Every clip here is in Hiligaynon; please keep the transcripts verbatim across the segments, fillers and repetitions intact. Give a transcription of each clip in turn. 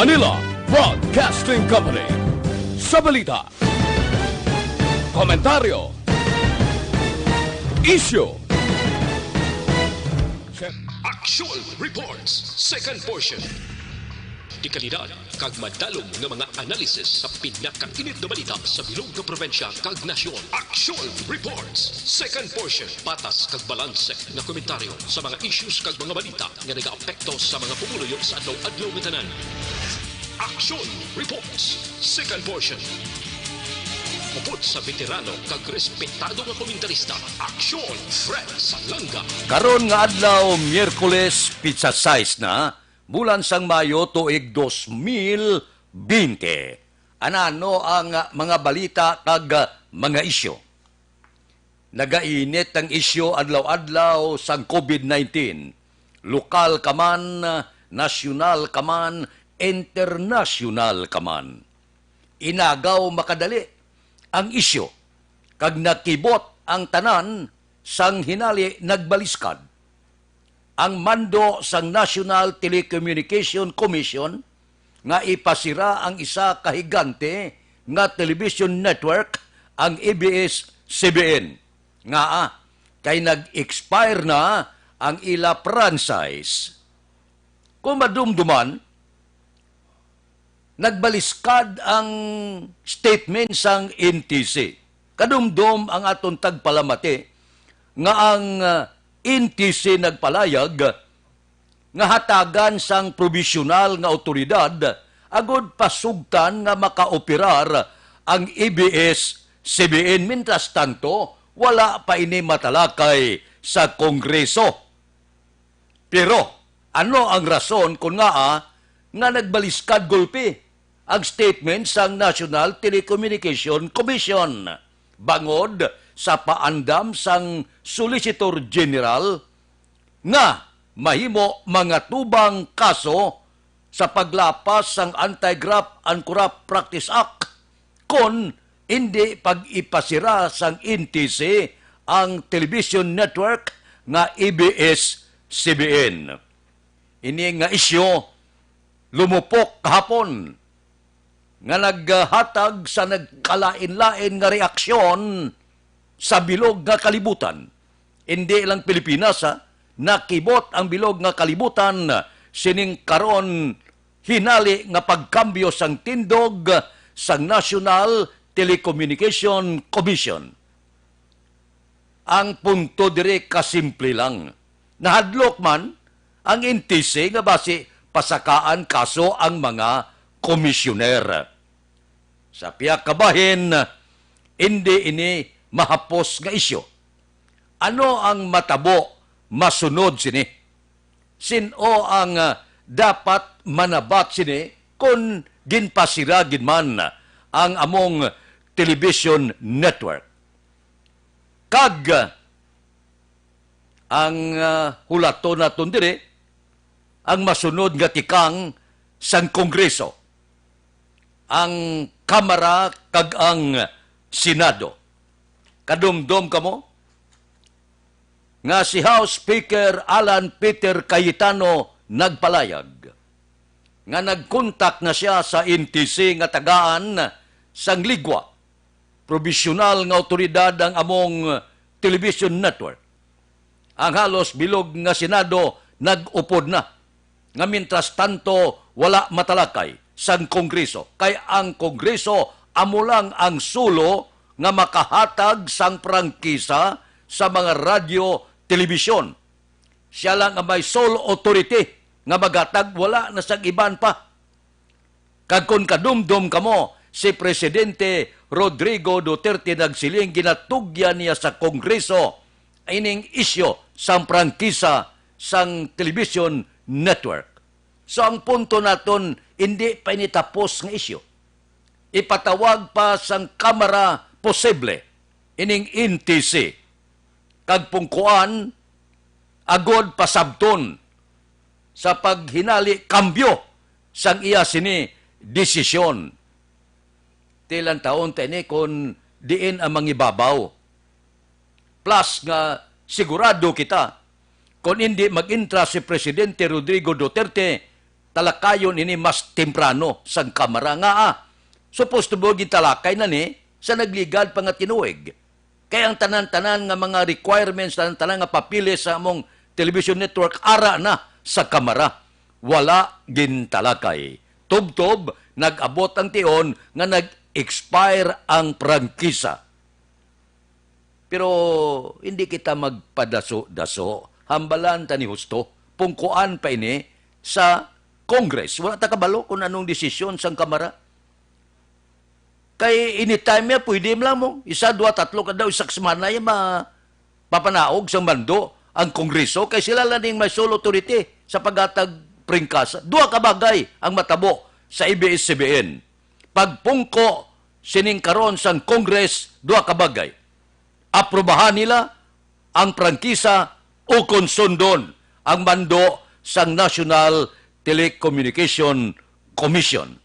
Manila Broadcasting Company. Sa balita, komentaryo, isyu, Action Reports, second portion. Dekalidad kag madalom nga mga analysis sa pinakainit nga balita sa bilog nga probinsya kag nasyon. Action Reports, second portion. Patas kag balanse nga komentaryo sa mga issues kag mga balita nga nagaapekto sa mga pumuluyo sa adlaw-adlaw nga tanan. Action Reports, second portion. Upod sa veterano kag respetado nga komentarista, Action Fred Salanga. Karon nga adlaw, Miyerkules, pitsa sais na, bulan sang Mayo, tuig dos mil bente. Anano ang mga balita kag mga isyu? Nagainit ang isyu adlaw-adlaw sang covid nineteen. Lokal ka man, nasyonal ka man, internasyonal ka man. Inagaw makadali ang isyu, kag nakibot ang tanan sang hinali nagbaliskad. Ang mando sang National Telecommunication Commission nga ipasira ang isa ka higante nga television network, ang A B S C B N, nga, ah, kay nag-expire na ang ila franchise. Kung madumduman, nagbaliskad ang statement sang N T C. Kadumdom ang aton tagpalamati nga ang, ah, N T C nagpalayag nga hatagan sang probisyonal nga awtoridad agud pasugtan nga makaoperar ang A B S C B N. Mientras tanto, wala pa ini matalakay sa Kongreso. Pero ano ang rason kon ngaa nga nagbaliskad gulpi ang statement sang National Telecommunication Commission bangod sa paandam sang Solicitor General nga mahimo mangatubang kaso sa paglapas sang Anti-Graft and Corrupt Practice Act kon indi pag-ipasira sang N T C ang television network nga A B S C B N. Ini nga isyu lumupok kahapon nga naghatag sa nagkalain-lain nga reaksyon sa bilog nga kalibutan. Indi lang Pilipinas, ha, nakibot ang bilog nga kalibutan sining karon hinali nga pagkambyo sang tindog sang National Telecommunication Commission. Ang punto diri kasimple lang. Nahadlok man ang N T C nga basi pasakaan kaso ang mga komisyoner. Sa pihak ka bahin, indi ini mahapos nga isyu. Ano ang matabo masunod sini? Sin-o ang, ah, dapat manabat sini kon ginpasira gid man ang among television network? Kag, ah, ang, ah, hulaton naton diri, ang masunod nga tikang sang Kongreso, ang Kamara kag ang Senado. Kadumdom kamo nga si House Speaker Alan Peter Cayetano nagpalayag nga nagkontak na sia sa N T C nga tagaan sang ligwa, probisyonal nga awtoridad ang among television network. Ang halos bilog nga Senado nag-upod na nga mientras tanto wala matalakay sang Kongreso, kay ang Kongreso amo lang ang sulo nga makahatag sang prangkisa sa mga radyo, telebisyon. Sia lang ang may sole authority nga maghatag, wala na sang iban pa. Kag kon kadumdom kamo, si Presidente Rodrigo Duterte nagsiling ginatugyan niya sa Kongreso ining isyu sang prangkisa sang television network. So, ang punto naton, indi pa ini tapos nga isyu. Ipatawag pa sang Kamara posible ining N T C kag pungkuan agod pasabton sa paghinali kambyo sang iya sini desisyon. Ti lantawon ta ini kon diin ang mangibabaw. Plus nga sigurado kita, kon indi mag-entra si Presidente Rodrigo Duterte, talakayon ini mas temprano sang Kamara nga, ah, supposed to be gintalakay na ni sa nagligad pa nga tinuig. Kay ang tanan-tanan nga mga requirements, tanan-tanan nga papeles sa among television network, ara na sa Kamara. Wala gintalakay. Tubtob, nag-abot ang tion nga nag-expire ang prangkisa. Pero hindi kita magpadaso-daso. Hambalan ta ni husto. Pungkuan pa ini sa Congress. Wala ta kabalo kung anong desisyon sang Kamara. Kay anytime ya, pwede man lang mo. Isa, dua, tatlo ka daw, isa ka semana ya mapapanaog sang mando ang Kongreso. Kay sila lang ning may sole authority sa paghatag pringkasa. Dua ka bagay ang matabo sa A B S C B N. Pagpungko sining karon sang Congress, dua ka bagay. Aprobahan nila ang prangkisa o kon sundon ang mando sang National Telecommunication Commission.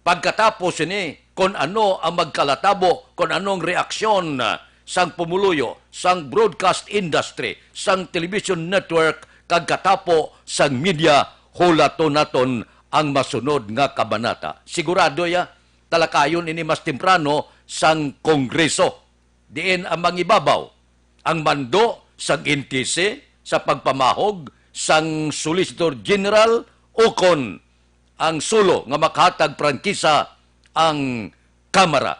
Pagkatapos sini, kon ano ang magkalatabo, kon anong reaksyon, ah, sang pumuluyo, sang broadcast industry, sang television network, kag katapo sang media, hulaton naton ang masunod nga kabanata. Sigurado ya, talakayon ini mas temprano sang Kongreso, diin ang mangibabaw, ang mando sang N T C sa pagpamahog sang Solicitor General, ukon ang sulo nga makahatag prangkisa, ang Kamara,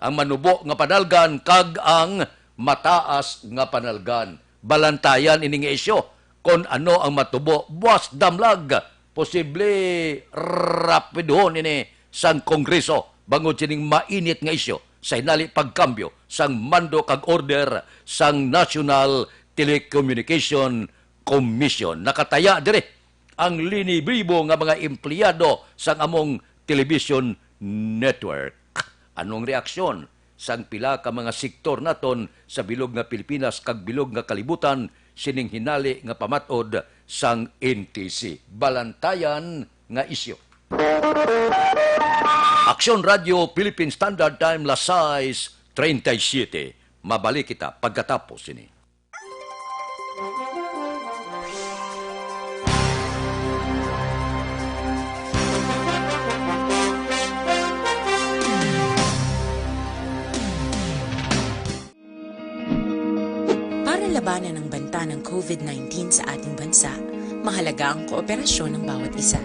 ang manubo nga panalgan kag ang mataas nga panalgan. Balantayan ini nga isyu kon ano ang matubo buas damlag. Posible rapiduhon ini sang Kongreso bangod sining mainit nga isyu sa hinali pagkambyo sang mando kag order sang National Telecommunication Commission. Nakataya diri ang linibribo nga mga empleyado sang among television network. Anong reaksyon sang pila ka mga sektor naton sa bilog nga Pilipinas kag bilog nga kalibutan sining hinali nga pamat-od sang N T C? Balantayan nga isyu. Aksyon Radio, Philippine Standard Time, las sais treinta y siete. Mabalik kita pagkatapos sini. Para labanan ang banta ng COVID nineteen sa ating bansa, mahalaga ang kooperasyon ng bawat isa.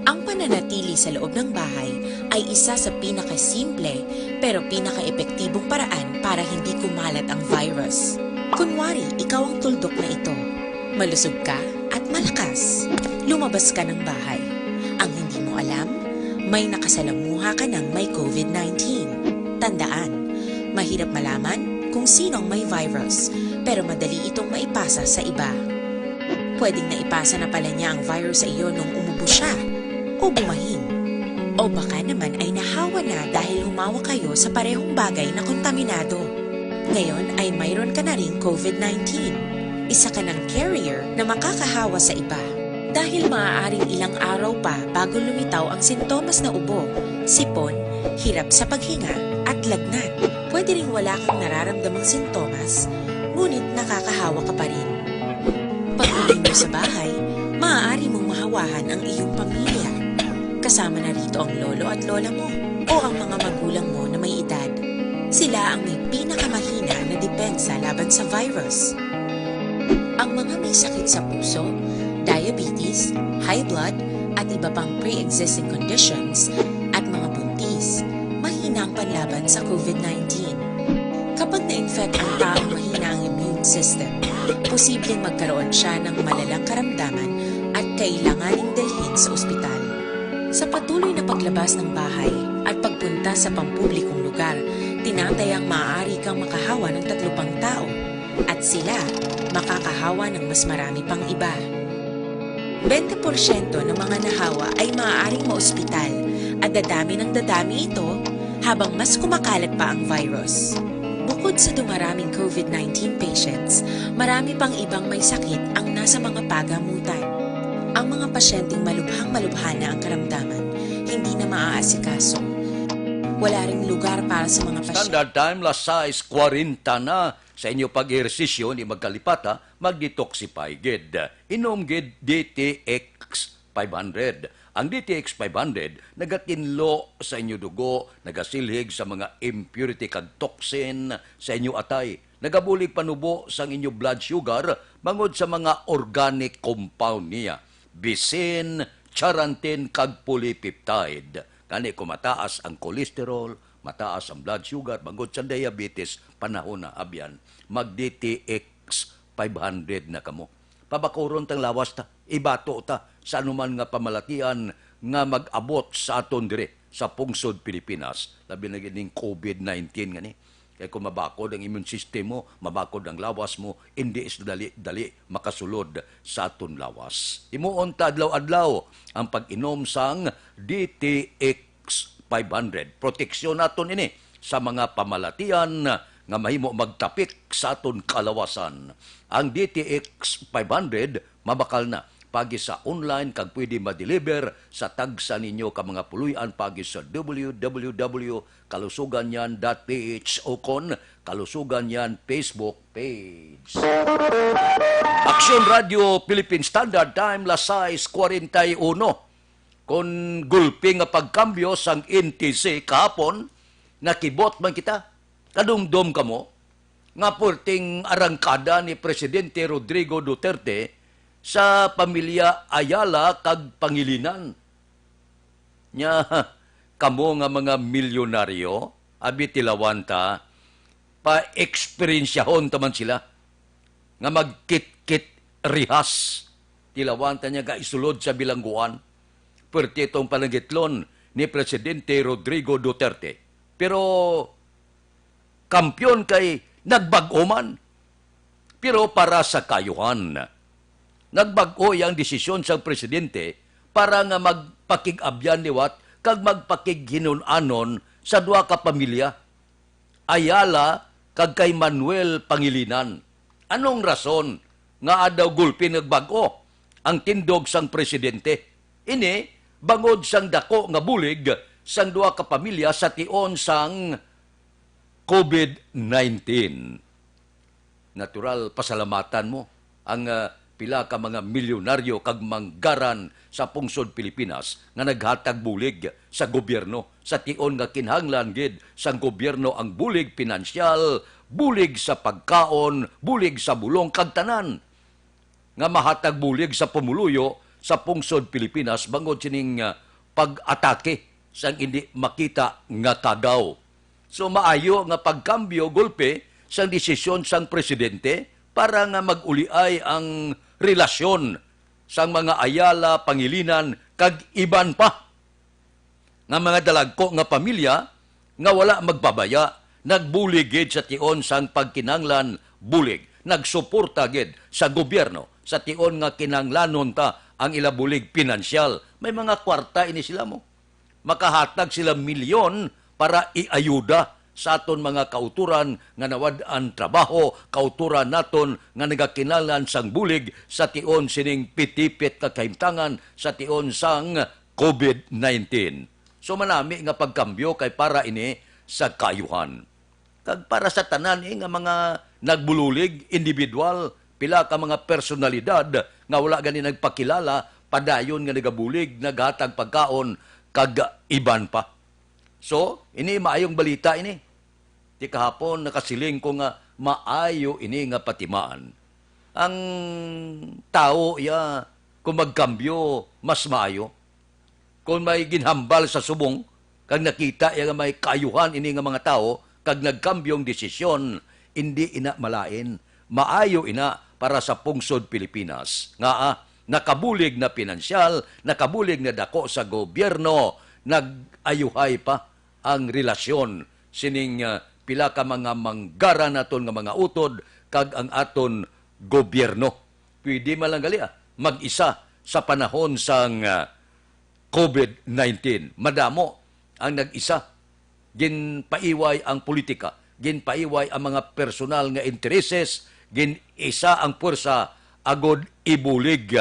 Ang pananatili sa loob ng bahay ay isa sa pinakasimple pero pinakaepektibong paraan para hindi kumalat ang virus. Kunwari, ikaw ang tuldok na ito. Malusog ka at malakas. Lumabas ka ng bahay. Ang hindi mo alam, may nakasalamuha ka ng may COVID nineteen. Tandaan, mahirap malaman kung sino ang may virus, pero madali itong maipasa sa iba. Pwedeng naipasa na pala niya ang virus sa iyo nung umubo siya o bumahing. O baka naman ay nahawa na dahil humawa kayo sa parehong bagay na kontaminado. Ngayon ay mayroon ka na ring COVID nineteen. Isa ka ng carrier na makakahawa sa iba. Dahil maaaring ilang araw pa bago lumitaw ang sintomas na ubo, sipon, hirap sa paghinga, at lagnat. Pwede ring wala kang nararamdamang sintomas, ngunit nakakahawa ka pa rin. Pag-uwi mo sa bahay, maaari mong mahawahan ang iyong pamilya. Kasama na rito ang lolo at lola mo o ang mga magulang mo na may edad. Sila ang may pinakamahina na depensa laban sa virus. Ang mga may sakit sa puso, diabetes, high blood, at iba pang pre-existing conditions, at mga buntis, mahina ang panlaban sa COVID nineteen. Kapag na-infect ang taong mahina ang immune system, posibleng magkaroon siya ng malalang karamdaman at kailanganing dalhin sa ospital. Sa patuloy na paglabas ng bahay at pagpunta sa pampublikong lugar, tinatayang maaari kang makahawa ng tatlo pang tao at sila makakahawa ng mas marami pang iba. Bente porsyento ng mga nahawa ay maaaring maospital at dadami ng dadami ito habang mas kumakalat pa ang virus. Bukod sa dumaraming COVID nineteen patients, marami pang ibang may sakit ang nasa mga pagamutan. Ang mga pasyenteng malubhang-malubha na ang karamdaman, hindi na maaasikaso. Wala ring lugar para sa mga pasyente. Standard time, las sais kwarenta na. Sa inyo pag-ehersisyo, hindi magkalipata, mag-detoxify gid. Inom gid D T X five hundred. Ang D T X five hundred nagatinlo sa inyo dugo, nagasilhig sa mga impurity kag toxin sa inyo atay, nagabulig panubo sang inyo blood sugar bangod sa mga organic compound niya, bisin charantin kag polypeptide. Gani, kung mataas ang cholesterol, mataas ang blood sugar, bangod sa diabetes, panahon na, abyan, mag D T X five hundred na kamo. Pabakuron tang lawas ta, ibato ta sa anuman nga pamalatian nga mag-abot sa aton diri sa pungsod Pilipinas, labi na gid ning COVID nineteen ngani. Kay kung mabakod ang immune system mo, mabakod ang lawas mo, indi is dali-dali makasulod sa aton lawas. Himuon ta adlaw-adlaw ang pag-inom sang D T X five hundred. Proteksyon naton ini sa mga pamalatian nga mahimo magtapik sa aton kalawasan. Ang D T X five hundred mabakal na pagi sa online kag pwede ma-deliver sa tagsa ninyo ka mga puloy-an pagi sa W W W kalusugan yan dot P H ukon Kalusugan Yan Facebook page. Aksyon Radio Philippine Standard Time, las sais cuarenta y uno. Kon gulpi nga pagkambyo sang N T C kahapon, nakibot man kita. Kadumdom kamo nga puwerteng arangkada ni Presidente Rodrigo Duterte sa pamilya Ayala kag Pangilinan. Nya, kamo nga mga milyonaryo, abi, tilawan ta, paeksperinsyahon ta man sila nga magkitkit rihas. Tilawan ta niya nga isulod sa bilangguan. Perti itong panangitlon ni Presidente Rodrigo Duterte. Pero kampiyon kay nagbag-o man. Pero para sa kaayuhan, nagbag-o ang desisyon sang presidente para nga magpakig-abyan liwat kag magpakighinun-anon sa duha ka pamilya, Ayala kag kay Manuel Pangilinan. Anong rason nga daw gulpi nagbag-o ang tindog sang presidente? Ini bangod sang dako nga bulig sang duha ka pamilya sa tion sang COVID nineteen. Natural, pasalamatan mo ang, ah, pila ka mga milyonaryo kag manggaran sa pungsod Pilipinas nga naghatag bulig sa gobyerno, sa tion nga kinahanglan gid sang gobyerno ang bulig pinansyal, bulig sa pagkaon, bulig sa bulong, kag tanan nga mahatag bulig sa pumuluyo sa pungsod Pilipinas bangod sining, ah, pag-atake sang indi makita nga kagaw. So, maayo nga pagkambyo gulpi sang desisyon sang presidente para nga mag-uliay ang relasyon sang mga Ayala, Pangilinan, kag iban pa nga mga dalagko nga pamilya nga wala magpabaya, nagbulig gid sa tion sang pagkinanglan bulig, nagsuporta gid sa gobyerno sa tion nga kinanglanon ta ang ila bulig pinansyal. May mga kwarta ini sila mo. Makahatag sila milyon para iayuda sa aton mga kautoran nga nawad-an trabaho, kautoran naton nga nagakinahanglan sang bulig sa tion sining pitipit nga kahimtangan, sa tion sang COVID nineteen. So, manami nga pagkambyo kay para ini sa kaayuhan. Kag para sa tanan, eh, nga mga nagbulig, individual, pila ka mga personalidad nga wala gani nagpakilala, padayon nga nagabulig, naghatag pagkaon, kag iban pa. So, ini maayong balita ini. Ti kahapon nakasiling ko nga maayo ini nga patimaan. Ang tawo iya, kung magkambyo, mas maayo. Kon may ginhambal sa subong, kag nakita iya nga may kaayuhan ini nga mga tawo, kag nagkambyong desisyon, indi ina malain. Maayo ina para sa pungsod Pilipinas. Ngaa, nakabulig na pinansyal, nakabulig na dako sa gobyerno, nag-ayuhay pa ang relasyon sining, ah, pila ka mga manggara naton nga mga utod kag ang aton gobyerno. Pwede man lang gali, ah, mag-isa sa panahon sang, ah, COVID nineteen. Madamo ang nag-isa. Ginpaiway ang politika, ginpaiway ang mga personal nga intereses, gin-isa ang puwersa agod ibulig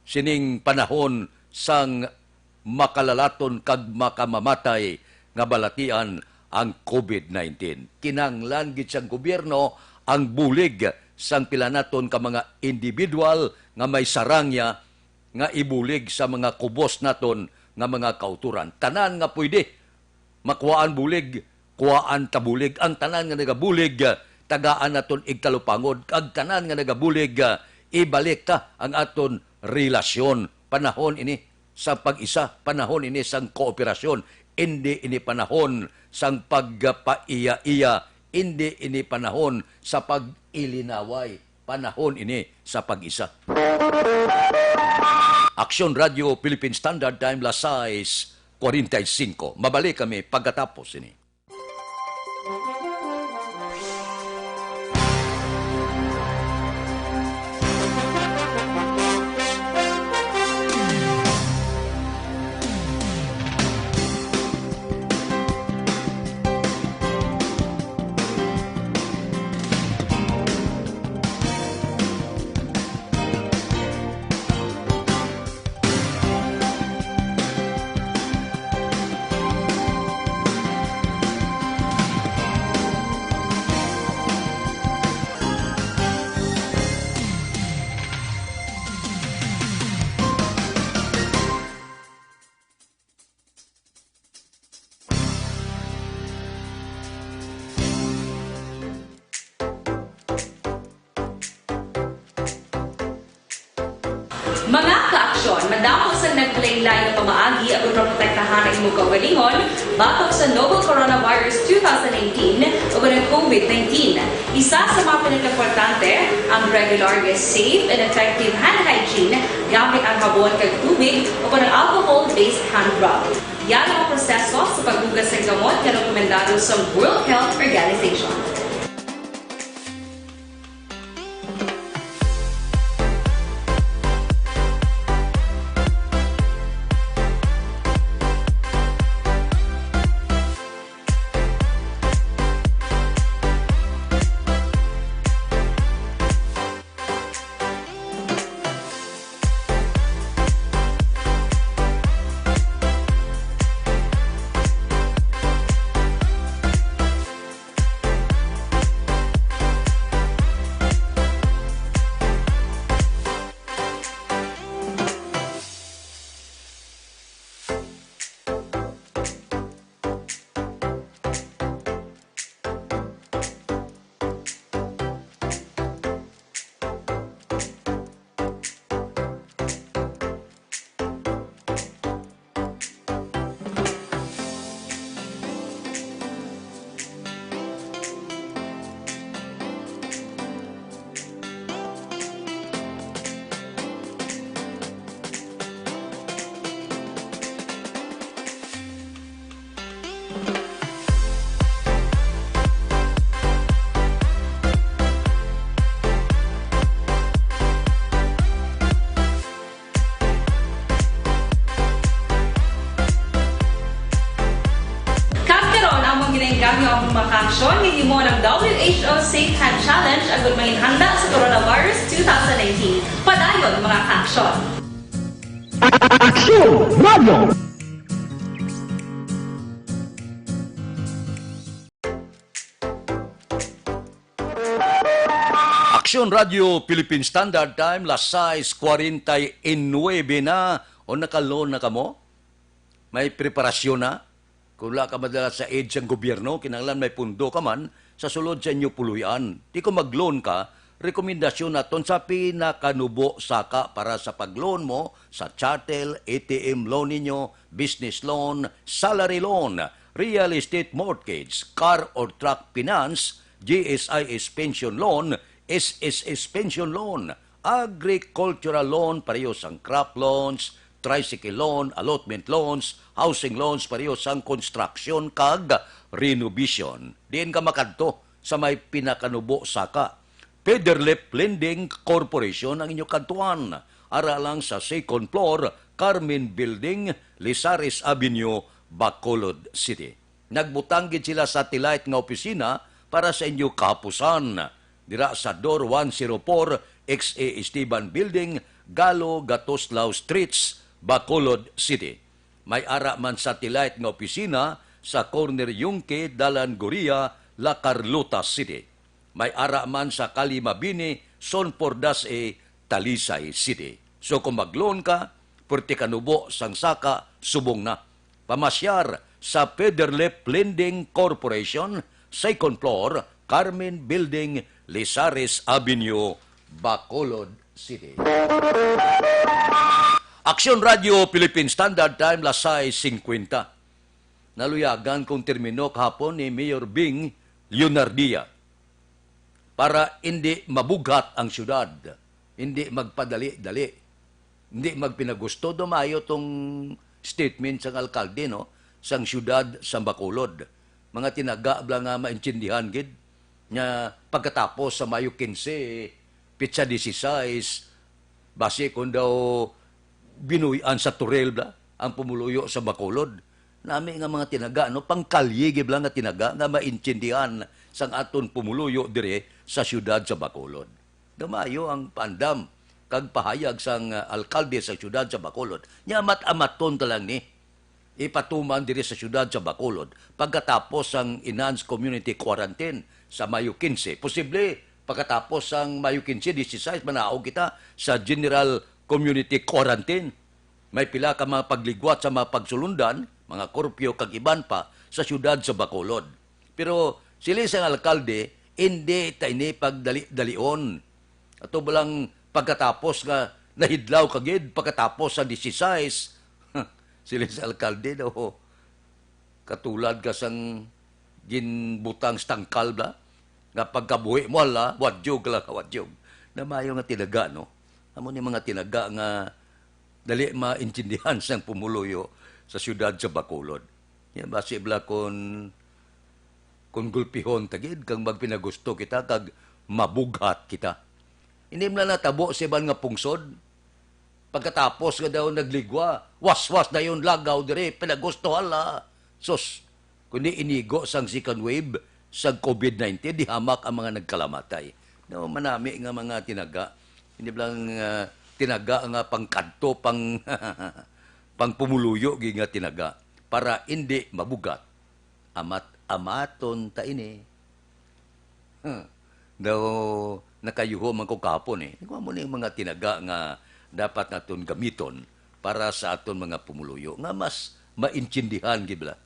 sining panahon sang makalalaton kag makamamatay nga balatian ang COVID nineteen. Kinahanglan gid sang gobyerno ang bulig sang pila naton ka mga individual nga may sarangya nga ibulig sa mga kubos naton nga mga kautoran. Tanan nga pwede, makuhaan bulig, kuhaan ta bulig. Ang tanan nga nagabulig, tagaan naton igtalupangod. Ang tanan nga nagabulig, ibalik ta ang aton relasyon. Panahon ini sa pag-isa, panahon ini sang kooperasyon. Indi ini panahon sang pagpaiya-iya, indi ini panahon sa pag-ilinaway. Panahon ini sa pag-isa. Aksyon Radio Philippine Standard Time, las sais cuarenta y cinco. Mabalik kami pagkatapos ini. Mga kaaksyon, madamo sang naglain-lain nga pamaagi aron maprotektahan ang imong kaugalingon batok sa novel coronavirus two thousand nineteen o ang COVID nineteen. Isa sa mga pinakaimportante ang regular nga safe and effective hand hygiene gamit ang habon kag tubig o ang alcohol-based hand rub. Yara ang proseso sa paghugas sang gamot nga rekomendado sa World Health Organization. Kag karon, amon ginaengganyo ang mga kaaksyon nga himo ng W H O Safe Hand Challenge agud manginhanda sa coronavirus two thousand nineteen. Padayon, mga kaaksyon. Aksyon Radio! Aksyon Radio Philippine Standard Time, las sais cuarenta y nueve na. O, naka-loan na kamo? May preparasyon na? Kung wala ka madala sa aid sang gobyerno, kinahanglan may pundo ka man sa sulod sa inyo puloy-an. Di ko mag-loan ka, rekomendasyon naton sa pinakanubo saka para sa pag-loan mo sa chattel, A T M loan ninyo, business loan, salary loan, real estate mortgage, car or truck finance, G S I S pension loan, S S S pension loan, agricultural loan, pareho sang crop loans, tricycle loan, allotment loans, housing loans, pareho sang construction kag renovation. Diin ka makadto sa may pinakanubo saka. Federlip Lending Corporation ang inyo kadtuan. Ara lang sa second floor, Carmen Building, Lizares Avenue, Bacolod City. Nagbutang gid sila satellite nga opisina para sa inyo kahapusan. Dira sa Door one zero four, X A Esteban Building, Galo, Gatoslao Streets, Bacolod City. May ara man satellite nga opisina sa corner Yungque, Dalan Goria, La Carlota City. May ara man sa Kali Mabini, Son Pordas A, Talisay City. So kung mag-loan ka, pwerte ka nubo sang saka subong na. Pamasyar sa Federlip Lending Corporation, second floor, Carmen Building, Lizares Avenue, Bacolod City. Aksyon Radio Philippine Standard Time, las sais singkwenta. Naluyagan kung termino kahapon ni Mayor Bing Leonardia para indi mabughat ang syudad, indi magpadali-dali, indi magpinagusto. Daw maayo tong statement sang alkalde, no, sang syudad sa Bacolod. Mga tinaga bala nga maintindihan gid nga pagkatapos sa Mayo kinse, petsa disisais, basi kon daw binuy-an sa turel bala ang pumuluyo sa Bacolod. Nami nga mga tinaga, no, pangkalye gid bala nga tinaga nga maintindihan sang aton pumuluyo diri sa siyudad sa Bacolod. Daw maayo ang paandam kag pahayag sang, ah, alkalde sa siyudad sa Bacolod. Nya, amat-amaton ta lang ni ipatuman diri sa siyudad sa Bacolod pagkatapos sang enhanced community quarantine sa Mayo kinse. Posible pagkatapos sang Mayo kinse, disisais, manaog kita sa general community quarantine. May pila ka mga pagligwat sa mga pagsulundan, mga curfew kag iban pa sa siyudad sa Bacolod. Pero siling sang alkalde, indi ta ini pagdali-dalion. Ato ba lang pagkatapos nga nahidlaw ka gid, pagkatapos sa disisais, siling sa alkalde daw, katulad ka sang ginbutang sa tangkal bala, nga pagkabuhi mo, hala, wadyog ka lang, wadyog. Na maayo nga tinaga, no? Amo ni mga tinaga nga dali maintindihan sang pumuluyo sa siyudad sa Bacolod. Yan, basi bala kon, kon gulpihon ta gid kag magpinagusto kita kag mabughat kita. Hindi man natabo sa iban nga pungsod. Pagkatapos nga daw nagligwa, waswas dayon lagaw diri, pinagusto, hala. Sus, kundi inigo sang second wave sang covid nineteen, di hamak ang mga nagkalamatay. No, manami nga mga tinaga. Hindi lang, ah, tinaga nga pangkadto, pang, pangpumuluyo gid nga tinaga para indi mabugat. Amat-amaton ta ini. Huh. Daw nakayuho man ko kahapon, eh. Kung amo ni mga tinaga nga dapat naton gamiton para sa aton mga pumuluyo, nga mas maintindihan gid bala.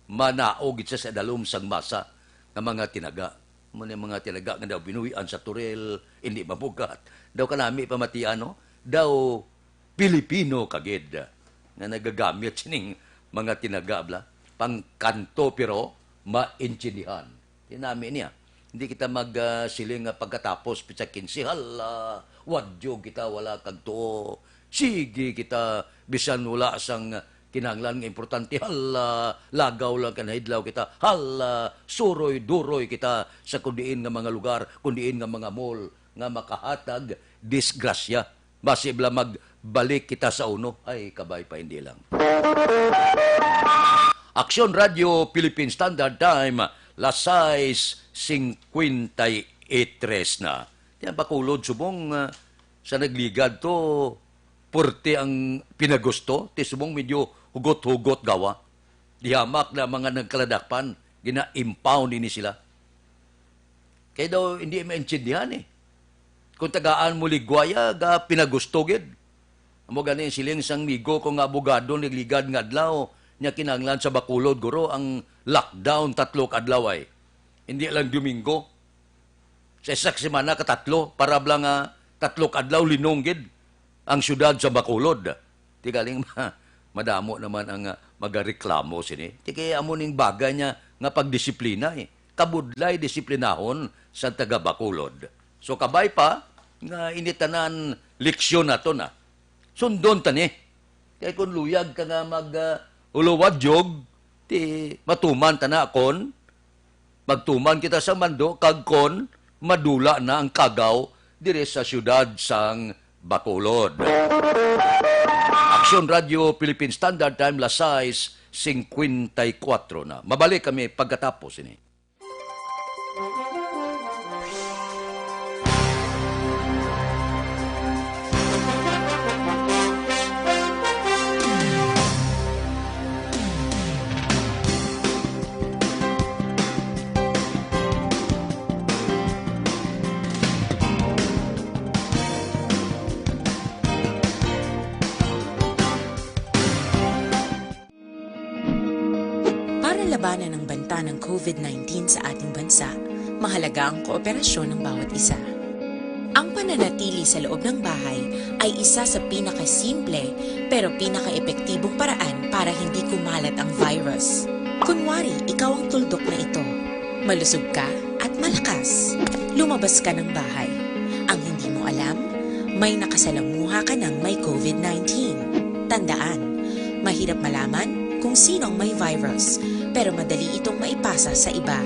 Manaog gid sa, sa dalom sang masa nga mga tinaga. Amo ni mga tinaga nga daw binuhian sa turel, hindi mabugat. Daw kanami pamatian, no? Daw Pilipino ka gid nga nagagamit sining mga tinaga bala. Pangkanto pero maintindihan. Tinami niya. Hindi kita mag, ah, siling nga pagkatapos petsa kinse, hala, wadyog kita, wala kag tuo. Sige kita, bisan wala sang kinahanglan nga importante, hala, lagaw lang ka nahidlaw kita, hala, suroy-duroy kita sa kundiin nga mga lugar, kundiin nga mga mall nga makahatag disgrasya. Basi bala magbalik kita sa uno. Ay, kabay pa, hindi lang. Aksyon Radio Philippine Standard Time, las sais singkwenta y tres na. Yan, Bacolod, subong, ah, sa nagligad to, puwerte ang pinagusto, ti subong medyo hugot-hugot gawa. Di hamak na mga nagkaladakpan, gina-impound ini sila. Kay daw hindi maintindihan, eh. Kung tagaan mo ligwaya, ga pinagusto gid. Amo gani ang siling sang migo ko nga abogado nagligad nga adlaw, niya kinahanglan sa Bacolod, guro, ang lockdown tatlo ka adlaw ay. Hindi lang Domingo. Sa isa ka semana, katatlo, para bala nga tatlo ka adlaw, linong gid ang siyudad sa Bacolod. Ti galing ma-, madamo naman ang, ah, magareklamo sini. Ti kay amo ning bagay niya nga pagdisiplina, eh. Kabudlay disiplinahon sa taga Bacolod. So, kabay pa nga ini tanan leksyon nato na. Sundon ta ni. Kay kung luyag ka nga mag, ah, uluwadyog, ti matuman ta na kon magtuman kita sa mando, kag kon madula na ang kagaw diri sa siyudad sang Bacolod. Aksyon Radio Philippine Standard Time, las sais singkwenta y kuwatro na. Mabalik kami pagkatapos ini. Labanan ang banta ng COVID nineteen sa ating bansa, mahalaga ang kooperasyon ng bawat isa. Ang pananatili sa loob ng bahay ay isa sa pinakasimple pero pinakaepektibong paraan para hindi kumalat ang virus. Kunwari, ikaw ang tuldok na ito. Malusog ka at malakas. Lumabas ka ng bahay. Ang hindi mo alam, may nakasalamuha ka ng may COVID nineteen. Tandaan, mahirap malaman kung sino ang may virus, pero madali itong maipasa sa iba.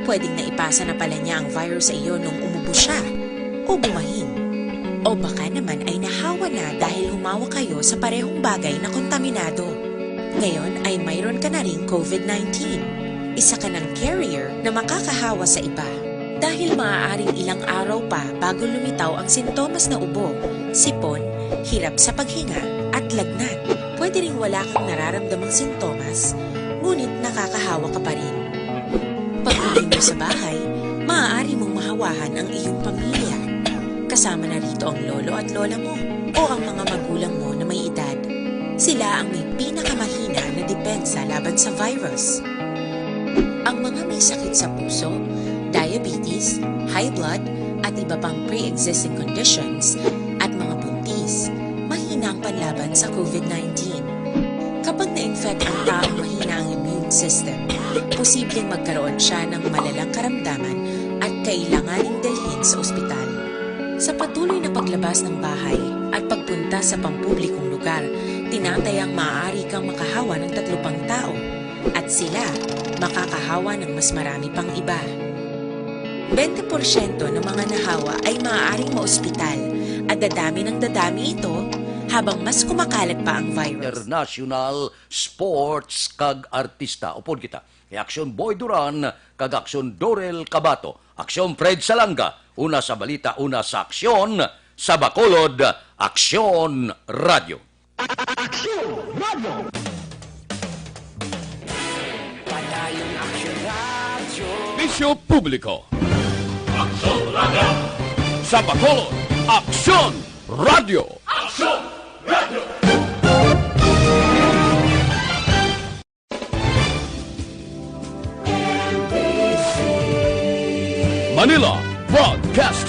Pwedeng naipasa na pala niya ang virus sa iyo nung umubo siya o bumahin. O baka naman ay nahawa na dahil humawa kayo sa parehong bagay na kontaminado. Ngayon ay mayroon ka na ring COVID nineteen. Isa ka ng carrier na makakahawa sa iba. Dahil maaaring ilang araw pa bago lumitaw ang sintomas na ubo, sipon, hirap sa paghinga, at lagnat. Pwede ring wala kang nararamdamang sintomas, ngunit nakakahawa ka pa rin. Pag-uwi mo sa bahay, maaari mong mahawahan ang iyong pamilya. Kasama na rito ang lolo at lola mo o ang mga magulang mo na may edad. Sila ang may pinakamahina na depensa laban sa virus. Ang mga may sakit sa puso, diabetes, high blood, at iba pang pre-existing conditions, at mga buntis, mahina ang panlaban sa COVID nineteen. Kapag na-infect ang taong mahina ang immune system, posibleng magkaroon siya ng malalang karamdaman at kailanganing dalhin sa ospital. Sa patuloy na paglabas ng bahay at pagpunta sa pampublikong lugar, tinatayang maaari kang makahawa ng tatlo pang tao at sila makakahawa ng mas marami pang iba. Bente porsyento ng mga nahawa ay maaaring maospital at dadami ng dadami ito habang mas kumakalat pa ang virus. International sports kag artista. Upod kita ni Aksyon Boy Duran kag Aksyon Dorel Cabato, Aksyon Fred Salanga, una sa balita, una sa aksyon, sa Bacolod, Aksyon Radio. Aksyon Radio! Padayon Aksyon Radio! Bisyo Publiko. Aksyon Radio! Sa Bacolod, Aksyon Radio. Aksyon Radio! Manila Broadcasting